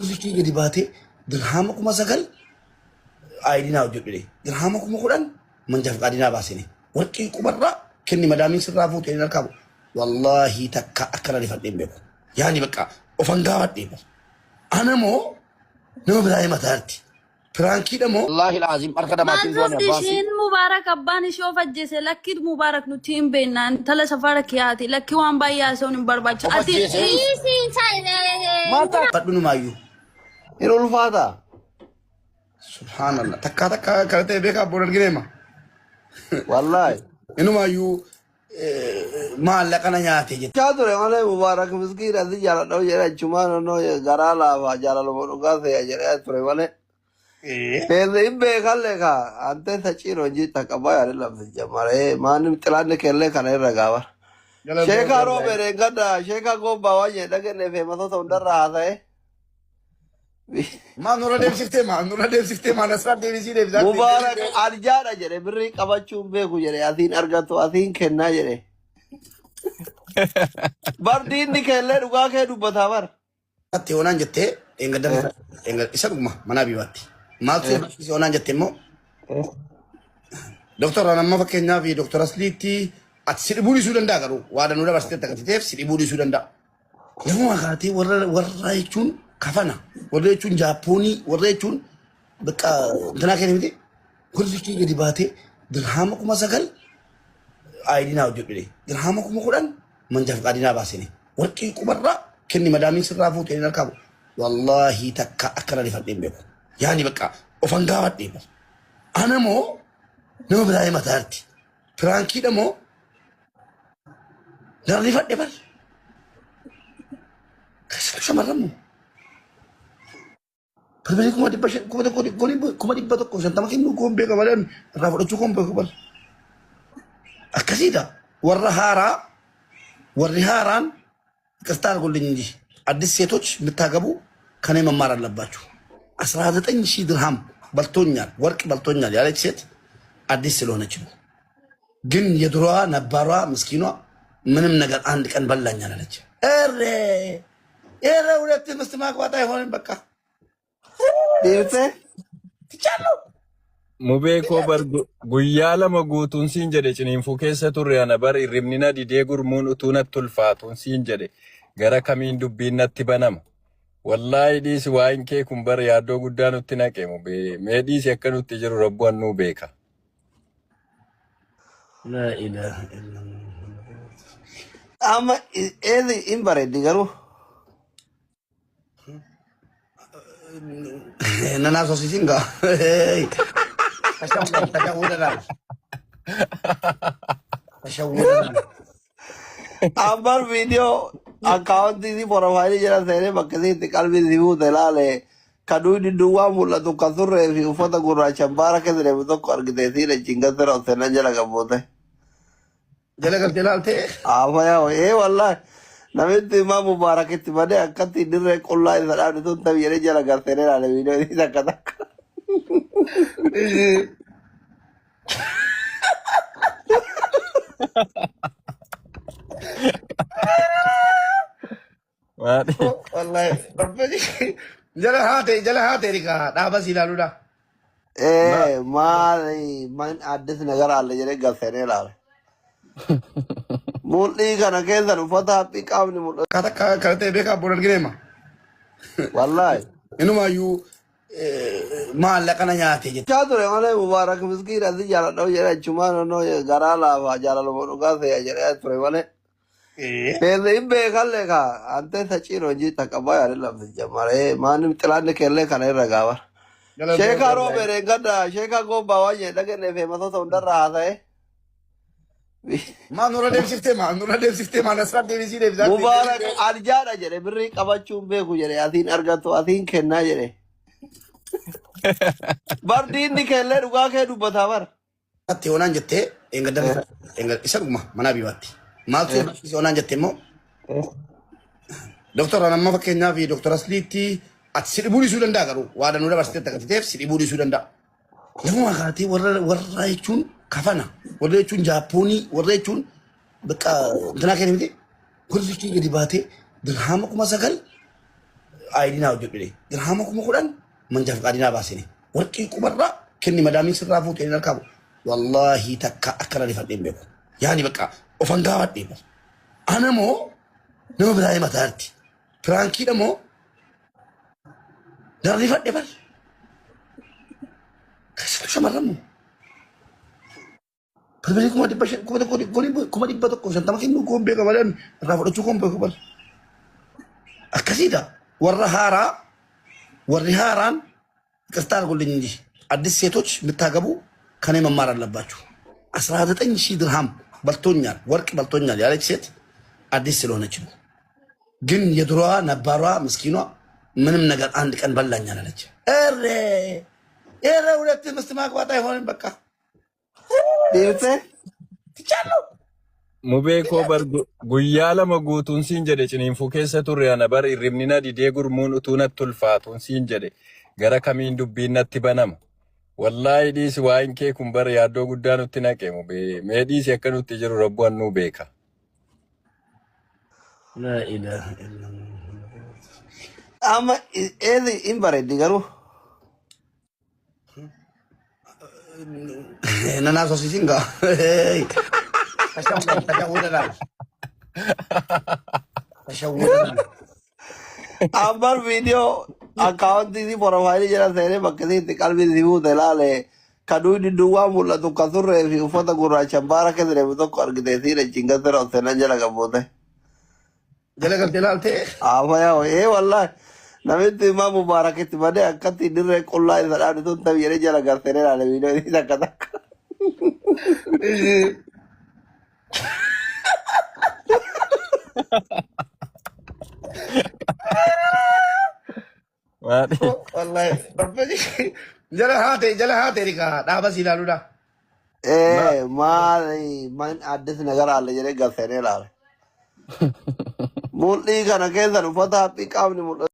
Warri gadi baatee dirhaama 9,000 ID naa hojjedhu jedhee dirhaama 10,000 manjaaf qaadii naa baasine. Warqii qubarraa kenni madaamiin sirraa fuute hin harkaa bu'u. Wallaahi takka akkana rifadhee hin beeku. Yaani bakka ofan gaafadhee bar. Ana moo nama biraa himataa jirti. Piraankiidha moo? Wallaahi laazim harka namaatiin Maal du'an sobdi abbaan si. isheen Mubaarak abbaan ishee of ajjeese lakki Mubaarak nuti hin beekna intala safara kiyaati lakki waan baay'ee haasa'uun hin barbaachisu Of ati ajjeese. Dhiisi Maal ta'a? Fadhu numaayyuu. Hin ulfaata. Subhaanallah. Takkaa takkaa kana ta'e beekaa abboon argineema. Wallaahi. Inumaayyuu maallaqa na nyaate jette. Chaa ture malee Mubaarak miskiin asi jaaladha jedhe achumaan onnoo garaa laafa jaalaluma dhugaa se'a jedhee ture malee. Feeze hin beekalle kaa ante saciin hojii taqabaa yaadin lamsi jammaree maanim xilaanni kellee kana irra gaaba. Sheekaa roobee reengadda sheekaa gobbaa waan jedhe dhagenne feematota hundarra haasa'e. Maal nurra deemsiftee maal nurra deemsiftee maal asirraa deebisii deebisaa. Mubaarak arjaadha jedhe birrii qabachuun beeku jedhe asiin argatu asiin kennaa jedhe. Bardiinni keellee dhugaa kee dubbataa bar. Atti yoonaan jettee eengadda isa dhuguma mana abiibaatti. Maaltu si yoonaan jette immoo Doktor an amma fakkeenyaaf Doktor Asliitti ati si dhibuu dhiisuu danda'a garuu waa danuu dabarsitee akka ta'eef si dhibuu dhiisuu danda'a. Lafuma kaatee warra warra jechuun kafana warra jechuun jaappoonii warra jechuun bakka intanaa keenya miti warri kee gadi baatee dirhaama 9,000 ID naa hojjedhu jedhee dirhaama 10,000 manjaaf qaadii naa baasine warqii qubarraa kenni madaamiin sirraa fuute hin harkaa bu'u. Wallaahi takka akkana rifadhee hin beeku. Yaani bakka ofan gaafadhee bar. Ana moo nama biraa himataa jirti. Piraankiidha moo nan rifadhe bar. Keessattuu shamarran moo. Barbaree 500,000 1,000 150,000 kennuu koon beeka malee irraa fudhachuu koon beeku bar. Akkasiidha. Warra haaraa warri haaraan ይቅርታ አድርጎልኝ እንጂ አዲስ ሴቶች የምታገቡ ከኔ መማር አለባችሁ። 19,000 ድርሃም በልቶኛል፣ ወርቅ በልቶኛል ያለች ሴት አዲስ ስለሆነች ነው። ግን የድሮዋ ነባሯ ምስኪኗ ምንም ነገር አንድ ቀን በላኛል አለች። ኧረ ኧረ ሁለት ምስት ማግባት አይሆንም በቃ Dhiirtee? ትቻለሁ። Mubee koo bar guyyaa lama guutuun siin jedhe ciniinfuu keessa turre ana bar hirribni na didee gurmuun utuu natti ulfaatuun siin jedhe gara kamiin dubbiin natti banama. Wallaahi dhiisi waa'in kee kun bar yaaddoo guddaa nutti naqe mubee mee dhiisi akka nutti jiru rabbu annuu beeka. Laa ilaaha illallah. Amma eezi hin bareeddi garuu. Nan haasofsiisin gaa. Tashawwudanaan. Tashawwudanaan. Abbaan viidiyoo akkaawuntii si porofaayilii jala seenee bakka isii itti qalbii si buute laale kan dhuyni duwwaa mul'atu kan surree fi uffata gurraacha baara keessa deemu tokko argite siin achiin gasira ol seenan jala gabbuute. Jala galtee laaltee. Afayaa ee wallahi namitti imaa Mubaarakitti malee akkatti dirree qullaa isa dhaabne sun ta'u jedhee jala garseenee laale viidiyoo isii takka takka. Maali? Wallahi rabbi jala haate jala haate rikaa dhaaba si ilaaluudha. Ee maali man addis nagar alle jedhee garseenee laale. Mul'ii kana keessan uffata haphii qaamni mul'atu. Takka takka kana ta'e beekaa abboon argineema. Wallahi. Inumaayyuu maallaqa na nyaate jette. Chaa ture malee Mubaarak miskiin asi jaaladha jedhee achumaan onnoo garaa laafa jaalaluma dhugaa se'a jedhee ture malee. Feeze hin beekalle kaa ante saciin hojii taqabaa yaadin lamsi jammaree maanim xilaanni kellee kana irra gaaba. Sheekaa roobee reengadda sheekaa gobbaa waan jedhe dhagenne feematota hundarra haasa'e. Maal nurra deemsiftee maal nurra deemsiftee maal asirraa deebisii deebisaa. Mubaarak arjaadha jedhe birrii qabachuun beeku jedhe asiin argatu asiin kennaa jedhe. Bardiinni kellee dhugaa kee dubbataa bara. Atti yoonaan jettee eengadda isa dhuguma mana abiibaatti. Maaltu yoonaan jette immoo Doktor an amma fakkeenyaaf Doktor Asliitti ati si dhibuu dhiisuu danda'a garuu waa danuu dabarsitee akka ta'eef si dhibuu dhiisuu danda'a. Lafuma kaatee warra warra jechuun kafana warra jechuun jaappoonii warra jechuun bakka intinaa keenya miti warri kee gadi baatee dirhaama 9,000 ID naa hojjedhu jedhe. Dirhaama 10,000 manja fiqaadii naa baasine. Warqii qubarraa kenni madaamiin sirraa fuutee hin harkaa bu'u. Wallaahi takka akkana rifadhee hin beeku. Yaani bakka ofan gaafadhee bar. Ana moo nama biraa himataa jirti. Piraankiidha moo nan rifadhe bar. Keessattuu shamarran moo. Barbaree 500,000 1,000 150,000 kennuu koon beeka malee irraa fudhachuu koon beeku bar. Akkasiidha. Warra haaraa warri haaraan ይቅርታ አድርጉልኝ እንጂ አዲስ ሴቶች የምታገቡ ከኔ መማር አለባችሁ። 19,000 ድርሃም በልቶኛል፣ ወርቅ በልቶኛል ያለች ሴት አዲስ ስለሆነች ነው። ግን የድሮዋ ነባሯ ምስኪኗ ምንም ነገር አንድ ቀን በላኛል አለች። ኧረ ኧረ ሁለት ሚስት ማግባት አይሆንም በቃ Dhiirtee? ትቻለሁ። Mubee koo bar guyyaa lama guutuun siin jedhe ciniinfuu keessa turre ana bar hirribni na didee gurmuun utuu natti ulfaatuun siin jedhe gara kamiin dubbiin natti banama. Wallaahi dhiisi waa'in kee kun bar yaaddoo guddaa nutti naqe mubee mee dhiisi akka nutti jiru rabbu annuu beeka. لا إله إلا الله. Amma eezi hin bareeddi garuu. Nanaa sosiisin gaa. Tashawwudanaan. Tashawwudanaan. Ambar viidiyoo akkaawuntii porofaayilii jala seenee bakka itti qalbii si buute ilaale kan inni duwwaa mul'atu kan surree fi uffata gurraacha baara keessa deemu tokko argite siin achiin gasira ol seenaa jala qaboote. Jala galtee ilaaltee. Afayaa ee wallaahi namitti immoo Mubaarakitti malee akkatti dirree qullaa isa dhaabne tun ta'e jedhee jala garseenee ilaale viidiyoo inni takka takka. Maali? Wallahi. Jala haate jala haate rikaa dhaaba si ilaaluudha. Ee maali man addis nagar alle jedhee garseenee ilaale. Mul'ii kana keessan uffata haphii qaamni mul'atu.